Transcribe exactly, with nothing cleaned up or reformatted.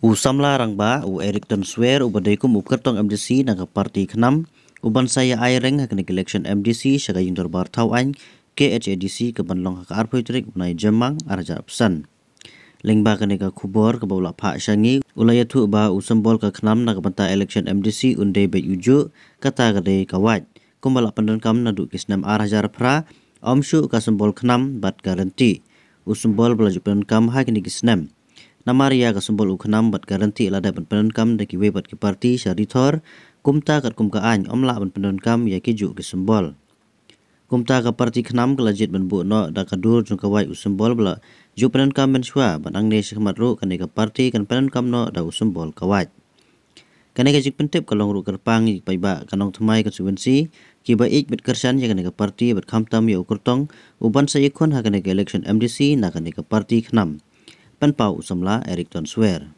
U samla rangbah u Eric Tonswer uba dei kum u kyrtong M D C na ka party KHNAM, u ban sa ïa ai reng ha kane ka election M D C sha ka ïing dorbar thaw aiñ K H A D C ka ban long ha ka arphew tarik u bnai Jymmang ar hajar arphew san. Lyngba kane ka khubor kaba u la phah sha ngi, u la ïathuh ba u symbol ka KHNAM na ka bynta election M D C un dei beit u juh, kata ka dei ka wait. Kumba la pyndonkam naduh ki snem ar hajar phra, ym shuh ka symbol KHNAM bad ka rynti. U symbol ba la ju pyndonkam ha kine ki snem. Namar ïa ka symbol u KHNAM bad ka rynti la dep ban pyndonkam da kiwei pat ki party sha rithor, kumta katkum ka aiñ ym lah ban pyndonkam ïa ki juh ki symbol. Kumta ka party KHNAM ka la jied ban buh noh da ka dur jong ka wait u symbol ba la ju pyndonkam mynshuwa, bad nangne shakhmat ruh kane ka party kan pyndonkam noh da u symbol ka wait. Kane ka jingpyntip ka long ruh kyrpang ïa ki paidbah ka Nongthymmai constituency kiba ïeit bad kyrshan ïa kane ka party bad khamtam ïa u kyrtong u ban sa ïakhun ha kane ka election M D C na kane ka party KHNAM. Pynpaw u samla Eric Tonswer.